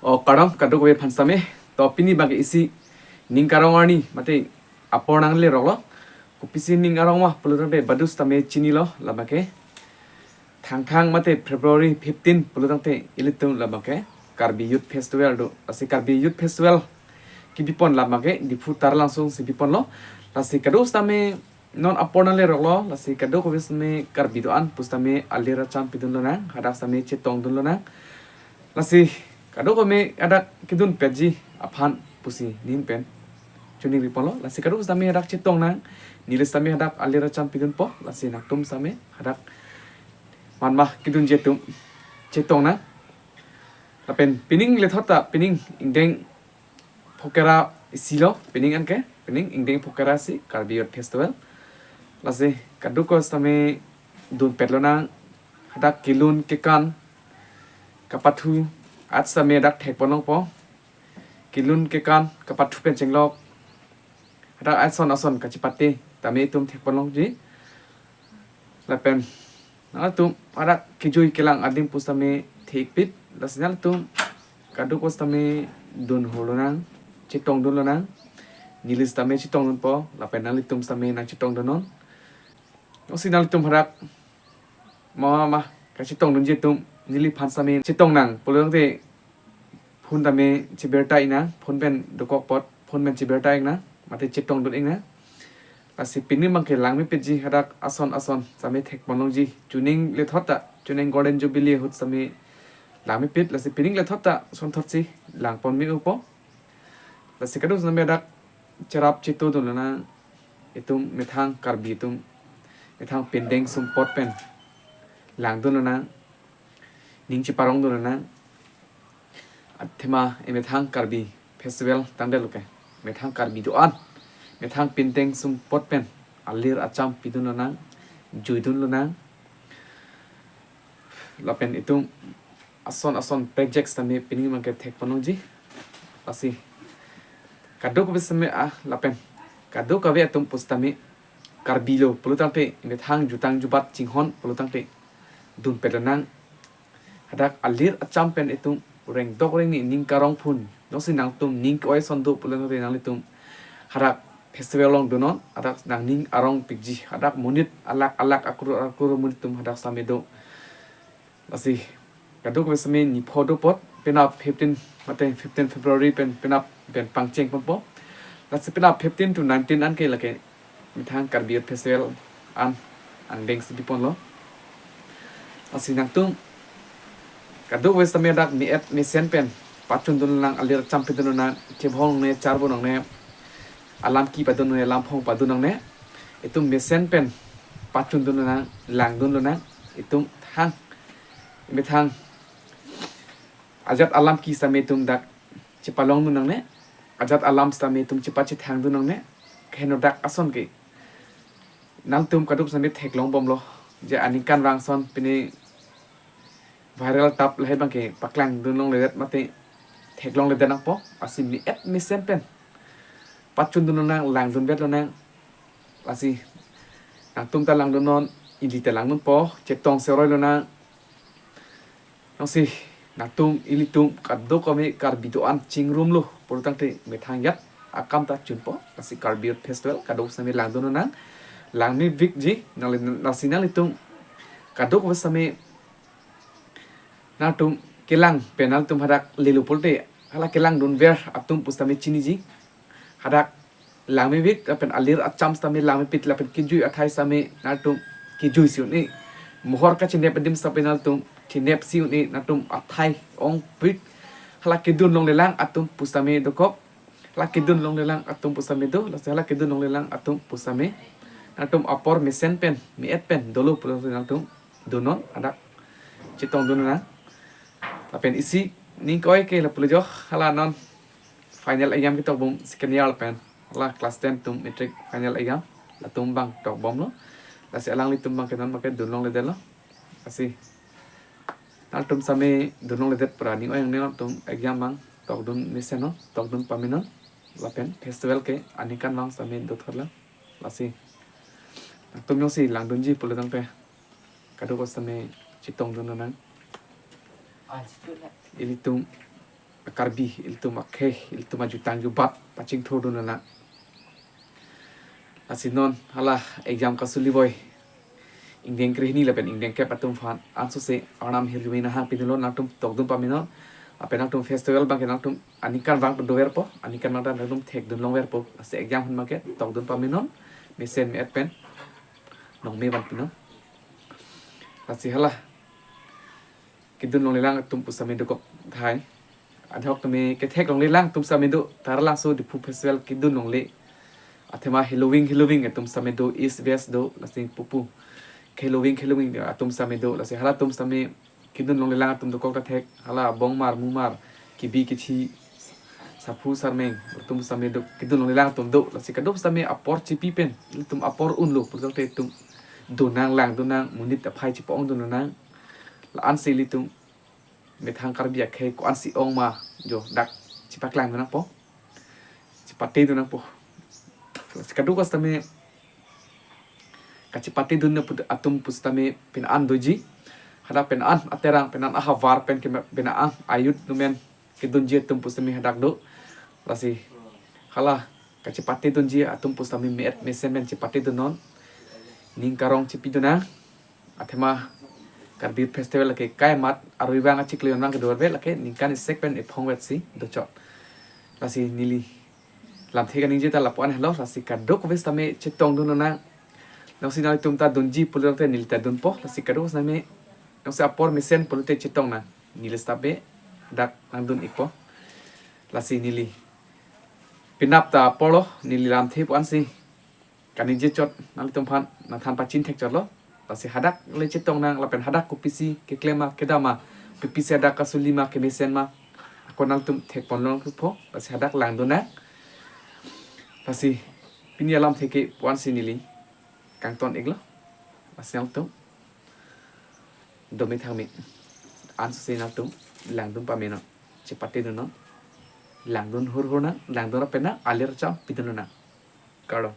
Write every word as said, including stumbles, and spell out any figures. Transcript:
O kardom kadokave aphan sitame, to pini abangke isi ning karong arni mate apor nangleroklo. Kopisi ning arong ma pulotangte badu sitame chinilo, labangke Thangthang mate February fifteen pulotangte ilitum labangke Karbi Youth Festival do. Lasi Karbi Youth Festival kebipon labangke Diphu Taralangso si biponlo. Lasi kadok sitame non apor nangleroklo, lasi kadokave sitame Karbi do-an pusitame alir acham pidunlonang, hadak sitame chetongdunlonang. Lasi kadokave hadak kedunpetji aphan pusi ning pen choningriponlo. Lasi kadok sitame hadak chetongnang, neli sitame hadak alir acham pidunpo, lasi nangtum sitame hadak manma kedunji atum chetongnang. Lapen pining lethot ta pining ingdeng phokera isilo, pining anke, pining ingdeng phokera isi Karbi Youth Festival. Lasi kadokave sitame dunpetlonang, hadak kelun kekan kapathu at sitame dak thekponlongpo. Kelun kekan kapathu pen chenglok, hadak ason ason kachepate tame itum thekponlongji. Lapen nangtum hadak kejui kelang adim pusitame thekpit, lasi nangtum kadokave sitame dunhurlonang, chetongdunlonang. Neli sitame chetongdunpo, lapen nanglitum sitame nangchetongdunnon. Lasi nanglitum hadak mama ma kachetongdunji atum neliphan sitame chetongnang pulotangte phone tame cheberta iknang, phone pen dokok apot phone pen cheberta iknang, mate chetongdun iknang. Lasi pini abangke langmepitji, hadak ason ason sitame thekponlongji. Chuning lethot ta, chuning Golden Jubilee ahut sitame langmepit, lasi pining lethot ta sonthotsi langpon me-opo. Lasi kadok sitame hadak cherap chetodunlonang, itum methang Karbi atum, methang pindeng sumpot pen langdunlonang, ning cheparongdunlonang. Athema emethang Karbi Festival tangdetlo ke, methang Karbi do-an, methang pindeng sumpot pen alir acham pidunlonang, juidunlonang. Lapen itum ason ason project sitame pining abangke thekponlongji. Lasi kadokave sitame, ah, lapen kadokave atum pusitame Karbi lo pulotangte, methang jutang jubat chinghon pulotangte dunpetlonang. Hadak alir acham pen itum rengdok rengni ning karong phun, jongsi nangtum ning ke-oi ason do pulotangte nanglitum hadak festival along dunnon, hadak nangning arongpikji, hadak monit alak alak akror akror monit atum hadak sitame do. Lasi kadokave sitame nipho do apot, penap fifteen mate fifteen February pen penap pen pangchengponpo. Lasi penap fifteen to nineteen anke lake methang Karbi Youth Festival an angdeng si biponlo. Lasi nangtum kadokave sitame dak me-et mesen pen pachundunlonang, alir acham pidunlonang, chebhong ne charbon nangne, alam ki padun nangne, lamphong padun nangne, itum mesen pen pachundunlonang, langdunlonang, itum thang methang ajat alam ki sitame itum dak chepalongdun nangne, ajat alam sitame itum chepachethangdun nangne, kaheno dak ason ke nangtum kadokave sitame theklongbomlo, je aningkanvang ason pini viral tap lahai abangke paklangdunlongledet mate theklongledet nangpo. Lasi me-et mesen pen pachundunlonang, langdunvetlonang. Lasi nangtum ta langdunnon, ili ta langdunpo, chetong seroilonang. Lasi nangtum ilitum kadokave Karbi do-an chingrumlo pulotangte methang ajat akam ta chunpo. Lasi Karbi Youth Festival kadokave sitame langdunlonang, langmevikji. Nangli, lasi nanglitum kadokave sitame nangtum kelang pen nangtum hadak lelo pulote hala kelangdunver atum pusitame chiniji. Hadak langmevik lapen alir acham sitame langmepit lapen kejui athai sitame nangtum kejuisi un-e. Mohor kachinep adim sitame nangtum chinepsi un-e, nangtum athai ongpik. Hala kedunlonglelang atum pusitame dokok. Hala kedunlonglelang atum pusitame do, lasi hala kedunlonglelang atum pusitame nangtum apor mesen pen, me-et pen dolo pulo nangtum dunnon, hadak chetongdunnon. Lapen isi ning ke-oi ke lapulo jo, hala non final exam ketokbom second year pen, hala class ten atum matric final exam, latum abang tokbomlo. Lasi alanglitum abangke non abangke dunlongledetlo. Lasi nangtum sitame dunlongledet pura ning oi nangne, nangtum exam abang tokdun mesennon, tokdun pamenon. Lapen festival ke aningkanvang sitame dothotlo. Lasi nangtum jongsi langdunji pulotangte kadokave sitame chetongdunlonang. Ilitum Karbi ilitum akhei, ilitum ajutang jubat pachingthurdun nang. Lasi non hala exam kasulivoi ingdeng krehini lapen ingdeng kep atum aphan ansose Arnam ahirjume nahang pinilo, nangtum tokdun pamenon. Lapen nangtum festival abangke nangtum aningkanvang doverpo, aningkanvang ta nangtum thekdun longverpo. Lasi exam ahut abangke tokdun pamenon, mesen me-et pen nongme vanpinon. Lasi hala kedun longlelang atum pusitame dokok tahai. Adhok tame kethek longlelang atum sitame do, Taralangso Diphu Festival kedun longle. Athema heloving heloving atum sitame do, East West do, lasi pupu. Heloving heloving atum sitame do, lasi hala atum sitame kedun longlelang atum dokok ta thek, hala bongmar mumar, kebi kethi, saphu sarmeng atum sitame do, kedun longlelang atum do, lasi kadokave sitame apor chipi pen, ilitum apor unlo pulote itum dun nang, langdun nang, monit aphai chipa-ongdun nang. La-ansi ilitum methang Karbi akhei ko-ansi ong ma, jo dak chipaklangdun nangpo, chipatedun nangpo. Kadokave sitame kachipatedun atum pusitame penang doji. Hadak penang aterang, penang ahavar pen ke penang ayut numen kedunji atum pusitame hadak do. Lasi hala kachipatedunji atum pusitame me-et mesen pen chipatedunnon. Ning karong chipidun nang. Athema Karbi Festival lake kaimat arui vang achiklo vang kedo ave, lake ningkan isi pen ephong vetsi dochot. Lasi neli lamthe kaningje ta lapu-an helo, lasi kadokave sitame chetongdun nang. Lasi nanglitum ta dunji pulote neli ta dunpo, lasi kadokave sitame nangsi apor mesen pulote chetong nang. Neli sitame dak nangdun-ikpo. Lasi neli penap ta aporlo, neli lamthe pu-ansi kaningje chot nanglitum aphan nangthan pachin thekchotlo. Lasi hadak le chetong nang lapen hadak kopisi keklem ma kedam ma, kopisi hadak kasuli ma kemesen ma, ako nangtum thekponlongpo. Lasi hadak langdun nang. Lasi pini alamthe ke pu-ansi neli kangton-iklo. Lasi nangtum dome thangme ansose nangtum langdun pamenon, chipatedunnon. Langdun hurhur nang, langdun ra penang, alir cham pidun nang. Kardom.